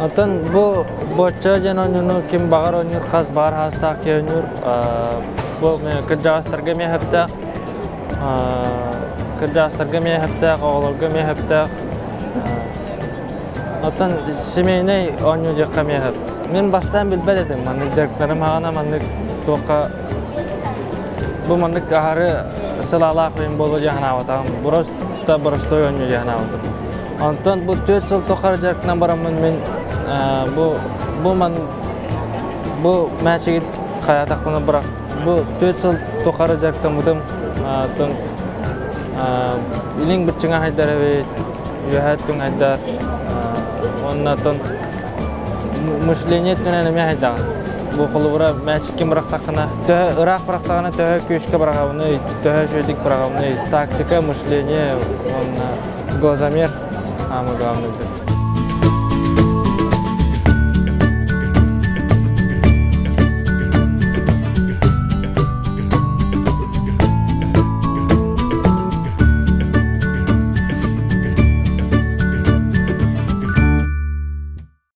Оттон бу боччо диэн оонньууну ким баҕар оонньуур, хас баҕар хаастаах киһи оонньуур. Бу кырдьаҕастарга эмиэ сөптөөх, кырдьаҕастарга эмиэ сөптөөх, оҕолорго эмиэ сөптөөх. Оттон семейнэй оонньуу диэххэ эмиэ сөп. Мин бастаан билбэт этим, маннык дьарыктарым хаҕана маннык туохха бу маннык аһары сылаалаах ойун буолуо диэн санаабатаҕым. Просто боростуой оонньуу диэн санаабытым. Онтон бу 4 сыл тухары дьарыктанан бараммын мин бу бу ман бу мээчиги хайаатахпына бырах бу 4 сыл тухары дьарыктаммытым оттон илиҥ быччыҥа хайдар эбит, үөһээ өттүҥ хайдар уонна оттон мышление өттүнэн эмиэ хайдаҕын. Бу холобура мээчиккин бырахтаххына төһө ыраах бырахтаҕына төһө күүскэ быраҕабыный, төһө үчүгэйдик быраҕабыный, тактика, мышление уонна глазомер самое главное.